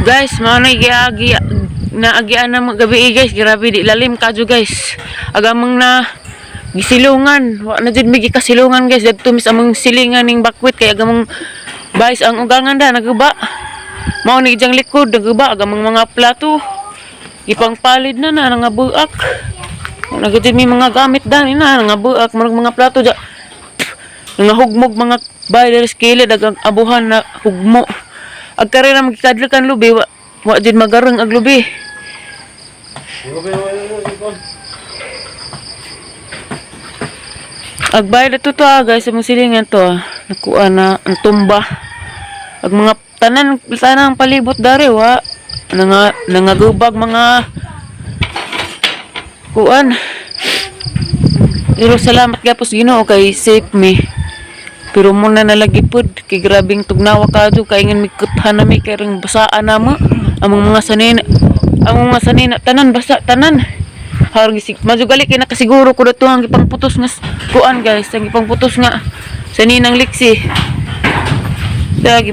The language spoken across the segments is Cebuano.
Guys, mao na giagi naagian na mga gabi, guys. Grabe, di lalim kadyo, guys. Agamang na gisilungan. Wa na jud mi gikasilungan, guys. Dagto mis among silingan ning bakwit kay agamang guys ang ugangan da naguba. Mao ni diyang likod naguba agamang mga plato. Gipangpalid na na nangabuak. Wa na gud mi mga gamit dani na nangabuak murag mga plato ja. Nangahugmog mga bay diri sa kilid ag abuhan na hugmo. Ag kare ra magkadlakan lubi, wa wa jud magarang ag lubi. Ag bay to to ah, guys, among silingan to ah. Nakuha na ang tumba. Ag mga tanan tanang palibot dari wa nangagubag mga kuan. Pero salamat gyapon sa Ginoo kay safe me. Pero muna na lagi pod kay grabing tugnawa kadto kay ingon mikuthan na mi kay ring basaan na mo among mga sanina, among mga sanina tanan basa tanan. Hargi sig majugali kay nakasiguro ko dato ang gipangputos nga kuan, guys, ang gipangputos nga saninang liksi. Dag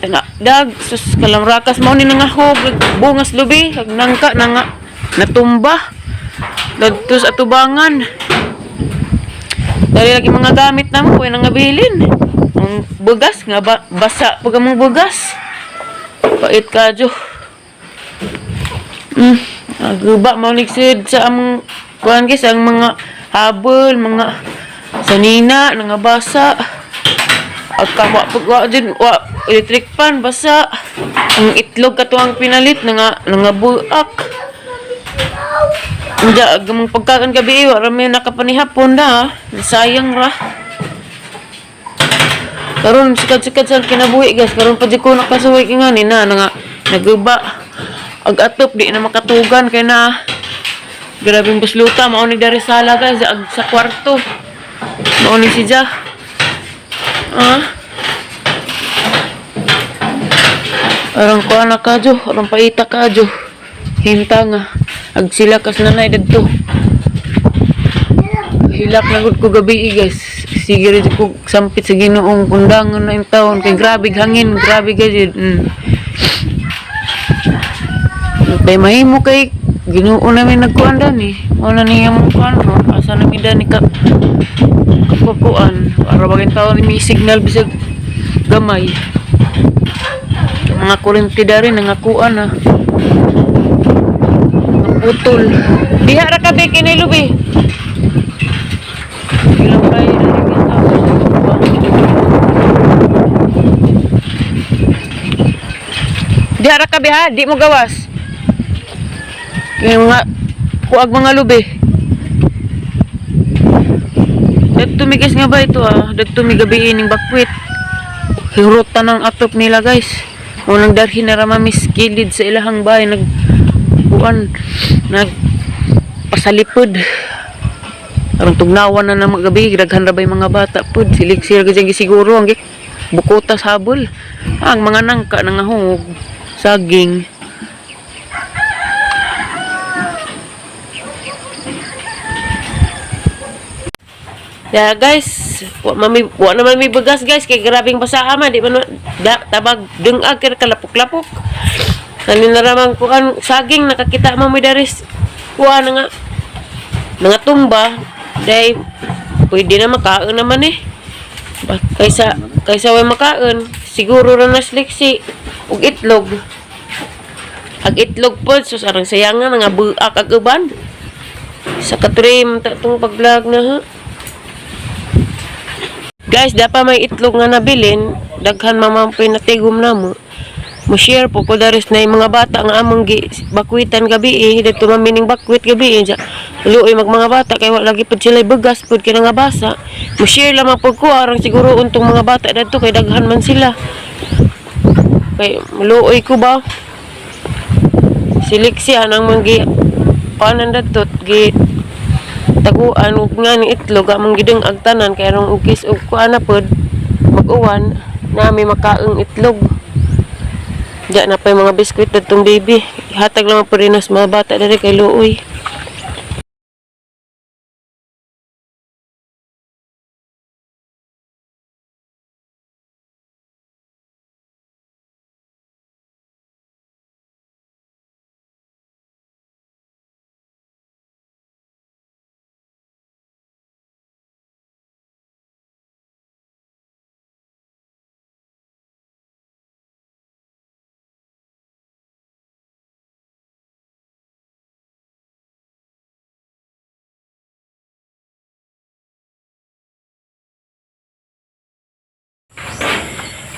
na dag sus kalamrakas mao ni nangahog bungas lubi ag nangka na nga natumba dagto sa atubangan. Dali lagi mga gamit na mo, kuya nangabilin. Ang bugas, nga ba, basa pag among bugas. Pait kadyo. Aguba, mauligsid sa among, kuan guys, ang mga habol, mga sanina, nga basa. Ag kawa pag wa dyan, wa, electric pan, basa. Ang itlog katuang pinalit, nga, nangabuak. Hindi, gamang pagkakan gabi, wa rami nakapanihapon na, ah. Sayang ra. Karon sikad-sikad sa kinabuhi, guys. Karon pa di ko nakasuway kay nga ni na nga naguba. Ag atop di na makatugan kay na grabing busluta mao ni dari sala, guys, ag sa kwarto. Mao ni siya. Ah. Arang kuha na kadyo, arang paita kadyo. Hinta nga. Ag sila kas nanay dagto. Hilak na gud ko gabi, guys. Sige rin ko sampit sa Ginoong kundangon na yung taon kay grabe hangin, grabe guys. Kay mahimo kay Ginoo namin nagkuan dani. Mao na niya mong kuan ron. Asa nami dani ka kakuan para bagay taon may signal bisag gamay. Mga kuryente dari nangakuan na. Mga putol. Diha ra ka be kini lubi. Ilang kayo na rin yung tao sa tuba. Diha ra ka be ha, di mo gawas. Yung mga kuag mga lubi. Dagtumigas nga ba ito ah? Dagtumigabi ining bakwit. Hirutan ng atop nila, guys. Unang darhin na ramamis kilid sa ilahang bahay nag kuan nag pasalipod. Arang tugnawan na naman gabi, daghan ra bay mga bata pod. Silik sila gid siguro ang bukotas habol. Ang mga nangka nangahog saging. Ya guys, wa mami wa naman may bugas, guys, kay grabing basa man di man da, tabag dungag kay kalapok-lapok. Ani na ramang kuan saging nakakita man mi daris kuan na nga mga tumba day pwede na makaon naman eh. Kaysa kaysa way makaon, siguro ra na sliksi ug itlog. Ag itlog pod sus arang sayangan nga buak ag uban. Sa katrim ta tong pag-vlog na ha. Guys, dapat may itlog nga nabilin, daghan mamang pinatigom na mo. Mo share po ko daris na yung mga bata nga among gi bakwitan gabi eh, dito mamining bakwit gabi eh. Diya, Luoy mag mga bata kay wa lagi pud sila bugas pud kay nga basa. Mo share lamang pud ko arang siguro untong mga bata dadto kay daghan man sila. Kay luoy ko ba? Siliksi anang manggi panan dadto gi taguan ug nga ni itlog among gideng agtanan kay arong ugis ug kuan na pod mag-uwan nami makaong itlog. Diya na pa yung mga biskwit datong baby. Hatag lang po rin sa mga bata diri kay luoy.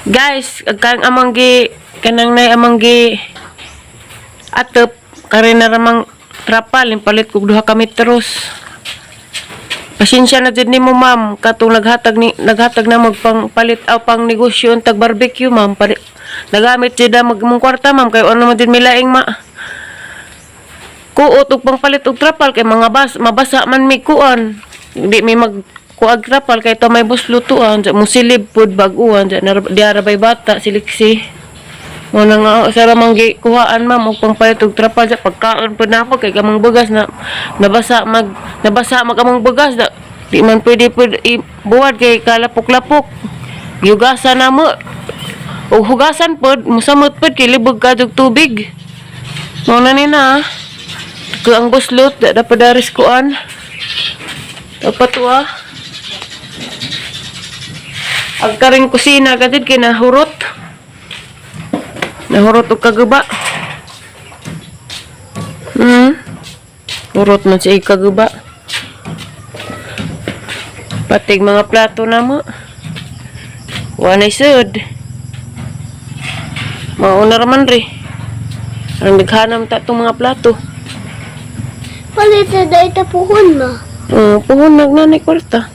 Guys, kang amang gi kanang nay amang gi atop kare na ramang trapal palit kog 2 ka metros. Pasensya na jud nimo, ma'am, katong naghatag ni naghatag na magpang palit aw pang negosyo tag barbecue, ma'am. Palit, nagamit jud na mag mong kwarta, ma'am, kay ano man jud milaing ma kuot og pangpalit og trapal kay mga bas mabasa man mi kuan. Di mi mag kuag trapal kay to may buslutuan mo silib pud bag-uan diara bay bata siliksi. Mo na nga sa ramang gikuhaan, ma'am, og pangpalit og trapal sa pagkaon pud nako kay kamang bugas na nabasa mag among bugas na di man pwede pud ibuwad kay kalapok-lapok. Gihugasan na mo og hugasan pod musamot pod kay libog ka og tubig. Mo na ni na ko ang buslot da dapat daris kuan. Dapat to ah. Ang karing kusina kadid kay nahurot. Nahurot og kaguba. Hurot man siya kaguba. Patig mga plato na mo. Wanay sud. Mauna raman ri. Ang naghanam ta itong mga plato. Palit na dahil tapuhon mo. Oh, puhon nagnanay kwarta.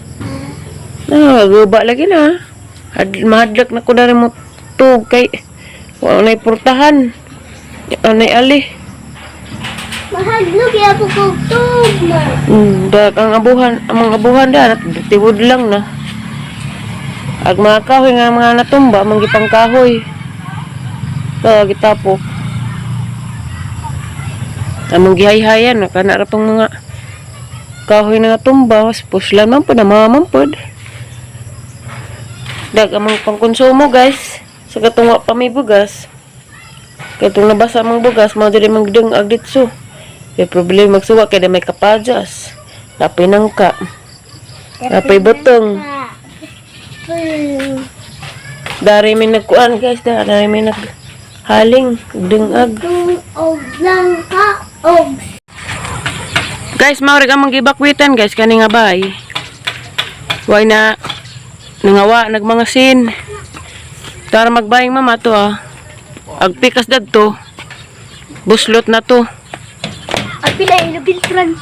Na, guba lagi na. Mahadlak na ko na rin mo tug kay wala na'y portahan. Wala na'y ali. Mahadlok ya po kog tug mo. Dag ang abuhan, ang mga abuhan da, tiwod lang na. Ag mga kahoy nga mga natumba, manggipang kahoy. Pa gitapok. Among gihayhayan, kana ra pang mga kahoy na natumba, mas puslan man pud na mga man pud. Dag among pangkonsumo, guys. Sa katong wa pa may bugas. Katong nabasa among bugas, mao diri magdeng ag ditso. May problema magsuwa kay di may kapajas. Napay nangka. Napay butong. Dari may nagkuan, guys, dari may naghaling dengag. Tung og langka og Guys, mao rin among gibakwitan, guys, kani nga bay. Way na nangawa nagmanga sin. Tara magbaying mama to ah. Agpikas dadto. Buslot na to. Apila inubiltran.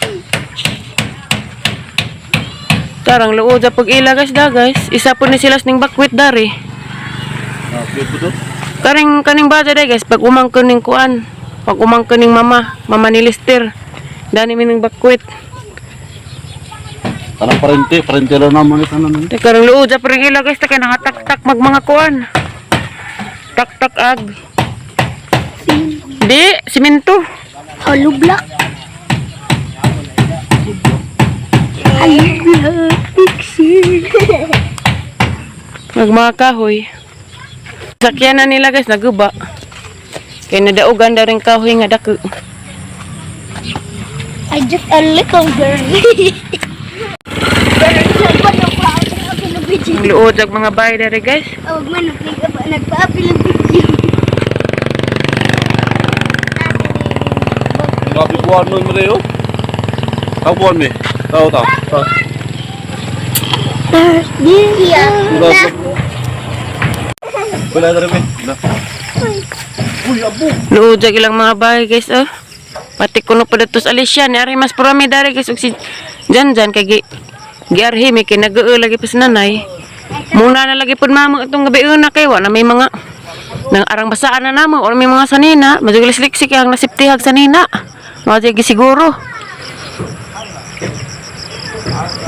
Tarang luod sa pag-ila, guys, da guys. Isa po ni sila ning bakwit dari. Ah, po to. Karing kaning bata day, guys, pag umangkon ning kuan, pag umangkon ning mama, mama ni Lister. Dani mi ning bakwit. Tanang parente, parente lang naman ito naman. Teka, karang luod sa pag-ila, guys, ta kay nangatak-tak mag mga kuan. Tak-tak ag. Di, simento. Hollow block. Hollow block. Pixie. Mag mga kahoy. Sakyan na nila, guys, naguba. Kay nadaugan da rin kahoy nga dako. I just a little girl. Ang luod ag mga bahay dere, guys. Oh, man, nagpa-apil ang video. Grabe buwan mo mo oh. Tao buwan mi. Tao tao. Tao. Yeah. Wala na rin mi. Wala. Uy, abo. Luod ag ilang mga bahay, guys, oh. Pati kuno pa datos Alicia ni ari mas purami dere, guys, ug si Jan Jan kay gi giarhi mi kay nag-uo lagi pa sa nanay. Muna na lagi pud mama itong gabi una kay wa na may mga nang arang basaan na namo or may mga sanina, madugilis liksik ang nasiptihag sanina. Mga siguro.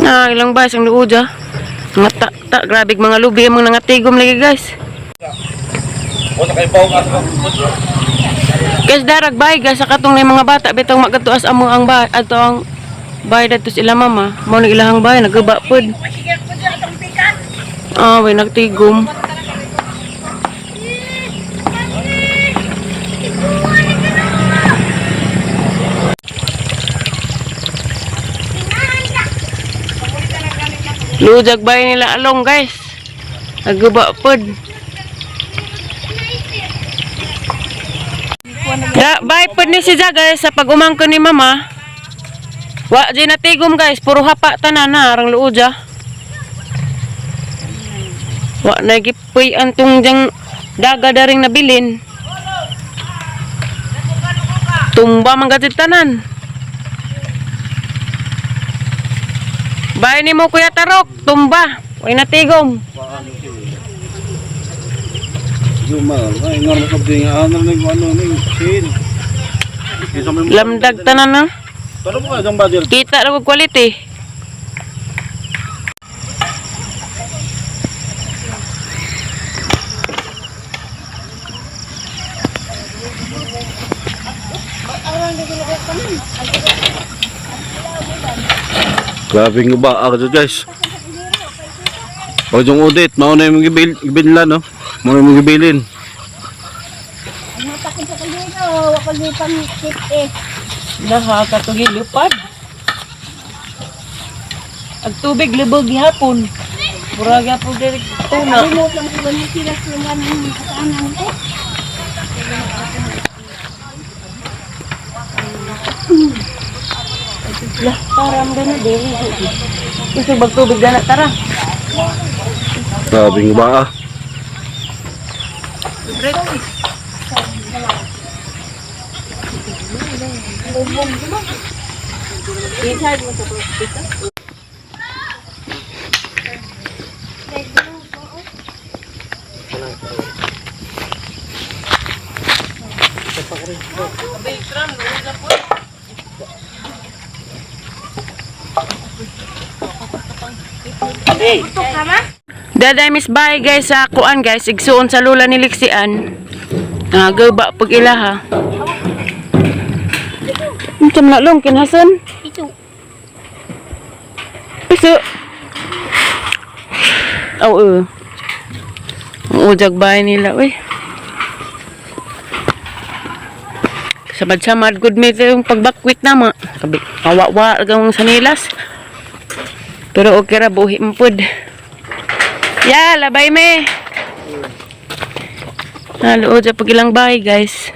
Na ilang bahay ang luod ah. Mga ta, ta grabe mga lubi ang mga nangatigom lagi, guys. Wala kay bawo ka sa Guys, darag bay guys sa katong na mga bata bitong magatuas amo ang bay ato ang bay dadto sila mama. Mao ni ilahang bay naguba pod. Ah, way nagtigom. Lujag bay nila along, guys. Naguba pod. Da, bye pod ni si Ja, guys, sa pag-umangkon ni mama. Wa di natigom, guys, puro hapa tanan na arang luod ja. Wa na gipuy antong diyang daga daring nabilin. Tumba man gatid tanan. Bahay ni mo, Kuya Tarok, tumba. Way natigom. Juma, ay nga mo kabdi nga ano ning ano ning sin. Kinsa may Lamdag tanan na. Tanong mo ka isang badger. Kita ra og quality. Grabe nga ba ako guys. Pag yung audit, mauna yung gibillan, no? Mauna yung gibilin. Matakot sa kaldero, ako di pang kit eh. Laha katugi lupad. Ag tubig libog gihapon. Mura gyapon diri tuna. Remote lang ko ganun sila sila ng kasaanan eh. Lah, param gana diri. Gusto bag tubig gana tara. Grabe nga ba ah. Daday miss bye guys sa kuan guys, igsuon sa lula ni Lixian. Ah, gaba pag ilaha. Unsa man na long kinhason? Ito. Piso. Oo. Ang ujag bahay nila, uy. Samad-samad, good mate yung pagbakwit na mga. Kabi, kawawa, gang sanilas. Pero okay ra, buhi mpod. Ya, labay me. Nalood sa pagilang bahay, guys.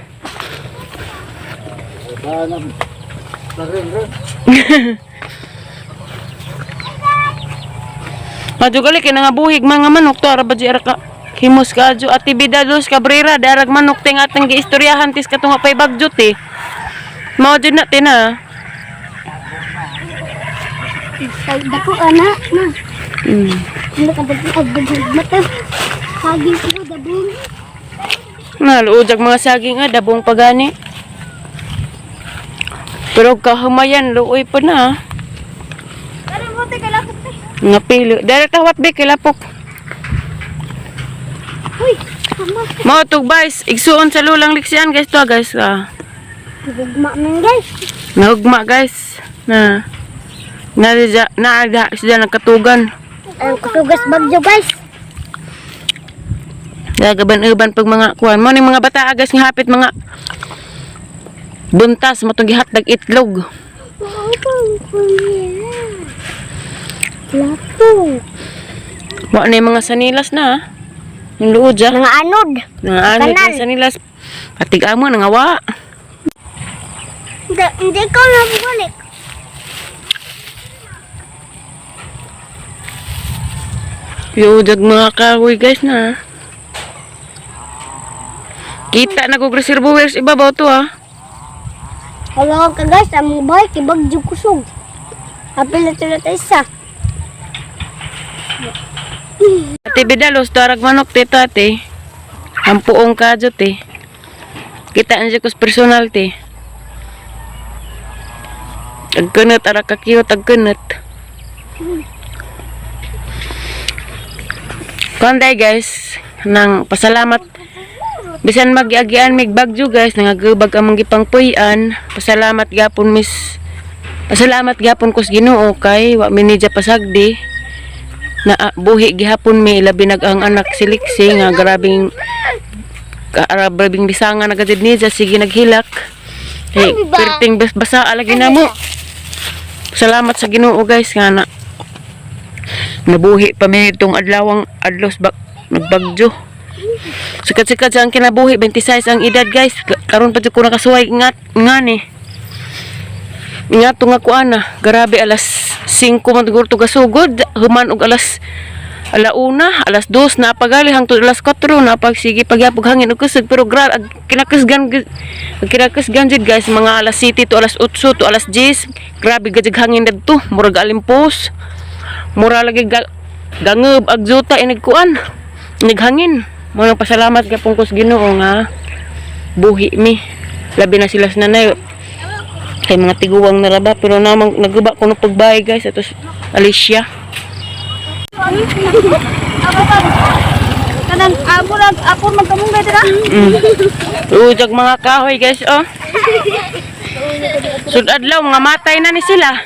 Madyo gali kay nga buhig mga manok to ara ba di ara ka himos ka adyo ati Bidados Cabrera darag manok ting atang giistoryahan tis katunga pay bagyo ti. Mao jud na ti na. Dako ana na. Hindi ka dagdag mata. Saging ko dabong. Naluod ang mga saging nga dabong pagani. Pero kahumayan luoy pa na. Ah. Pero buti ka lapok eh. Nga pilo. Dara tawat be kay lapok. Uy, tama. Mao tug guys, igsuon sa lulang liksian guys to ah, guys. Ah. Gugma man guys. Nahugma guys. Na na na na sila nagkatugan. Ang kusugas bagyo guys. Gagaban-uban pag mga kuan mo ning mga bata agas nga hapit mga buntas mo tong gihatdag itlog. Lapo. Wa na yung mga sanilas na. Ah. Yung luod ja. Mga anod. Mga ano Kanal. yung sanilas. Atig amo nangawa. Hindi, hindi ko na balik. Luod ag mga kahoy guys na. Ah. Kita na kog reservoirs ibabaw to ah. Hello ka guys, among bahay kay bagyo kusog. Apil na tulad isa. Ate Bidalos, darag manok tito ate. Ang puong kadyo te. Kita na siya kus personal te. Tagkunot, ara ka cute, tagkunot. Konday guys, nang pasalamat. Bisan magiagian mig bagyo guys, nangagubag among gipangpuy-an. Pasalamat gapon miss. Pasalamat gapon kus Ginoo kay wa mi nidya pasagdi na ah, buhi gihapon mi labi nag ang anak si Lixie nga grabing grabing lisanga na gajud niya sige naghilak eh perting bas basa lagi na mo. Salamat sa Ginoo guys nga na nabuhi pa mi itong adlawang adlos bak nagbagyo. Sikat-sikat sa ang kinabuhi, 26 ang edad guys. Karon pa jud ko nakasuway ngat ngani. Ingat nga ko ana, grabe alas 5 man siguro to gasugod, human og alas Alauna, 2:00 na pagali hangtod 4:00 na pag sige pagyapog hangin ug kusog, pero grabe ag kinakasgan ag kinakasgan jud, guys, mga 7:00 to 8:00 to 10:00, grabe gajig hangin didto, murag alimpos. Mura lagi gangeb ag juta inig kuan. Inig hangin. Mo nang pasalamat gyapon ko sa Ginoo nga buhi mi. Labi na sila sa nanay kay mga tiguwang naraba, pero namang naguba ko no pagbay, guys, atos Alicia. Kanang amo lang ako magkamunggay dira. Ujag mga kahoy, guys, oh. Sud adlaw mga matay na ni sila.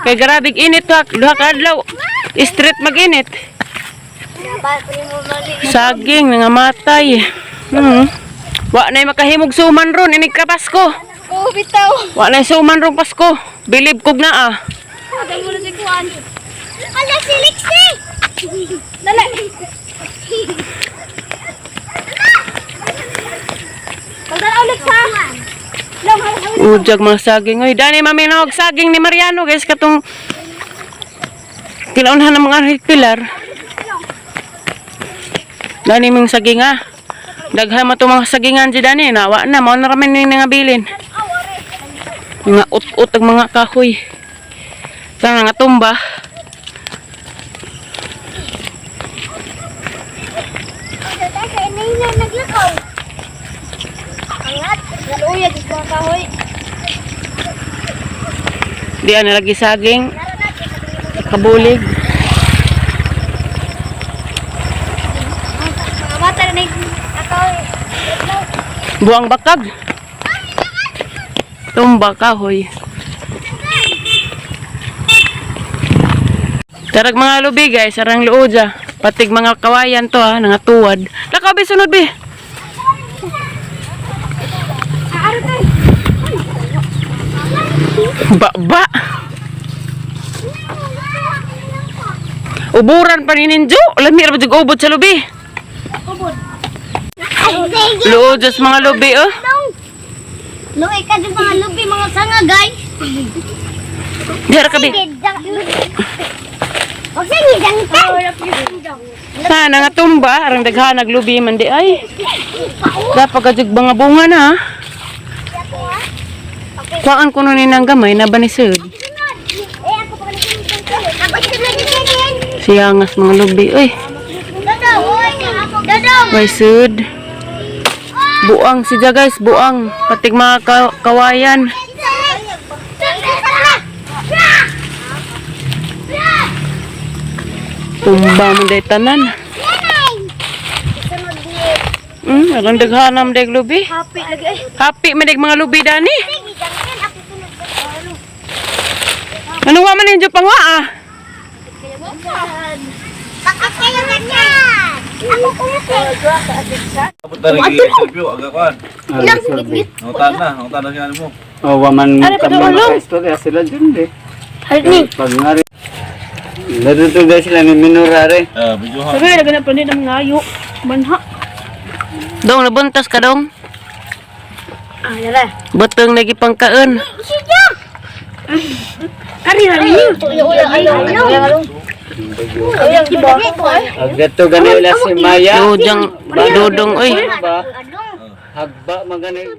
Kay grabe init duha ka adlaw. Street mag-init. Saging nga matay. Wa nay makahimog suman ron inig ka Pasko. Oh, bitaw. Wa nay suman ron Pasko. Bilib kog naa. Dali mo na si Kuan. Ala si Lexi. Dali. Pagdala ulit sa. Long, halos. Ujag mga saging. Oy, dani mami og saging ni Mariano, guys, katong kinaunhan ng mga pilar. Dani mong saging ah. Daghan man to mga sagingan di dani na wa na mao na ramen ning nangabilin. Mga ut-ut ang mga kahoy. Sana nga tumba. Sa inay na naglakaw. Angat, naluya di ko kahoy. Di ana lagi saging. Kabulig. Mga bata na kahoy. Buang bakag. Tumba kahoy. Tarag mga lubi, guys, sarang luoja. Patig mga kawayan to ha, nangatuwad. Lakaw be, sunod be. Ba ba. Uburan pa ni Ninjo. Lami ra ba jud ubod sa lubi. Luod sa mga lubi oh. Luoy ka sa mga lubi, mga sanga, guys. Dira ka be. Huwag sa inyo, dangtan. Sa nga tumba, arang daghan naglubi man di ay. Dapat ka jud mga bunga na. Ah. Kuhaan ko nun ng gamay na banisod. Eh, ako pa kanina. Siyangas mga lubi. Uy, Dodong! may sud. Buang siya, guys, buang. Patig mga kawayan. Tumba mo day tanan. Arang daghan nam day lubi. Happy lagi ay. Happy man day mga lubi dani. Ano wa man ninyo pangwa ah? Bakit kayo ganyan? Ako kumutay. Tapos na rin interview, aga kuan. Ilang gitgit. Ang tana siya mo. Oh, waman Ano pa kami daw, ulo? makaistorya sila dyan eh. Halni. Pag nga rin. Natutugay sila ni Minurare. Ah, video ha. Dong nabuntas ka dong. Ah, dala. Butong lagi pangkaon. Ari ari. Uya uya ayo. Agdato ganila si Maya. Dodong dodong oy. Ba? Hagba maganay.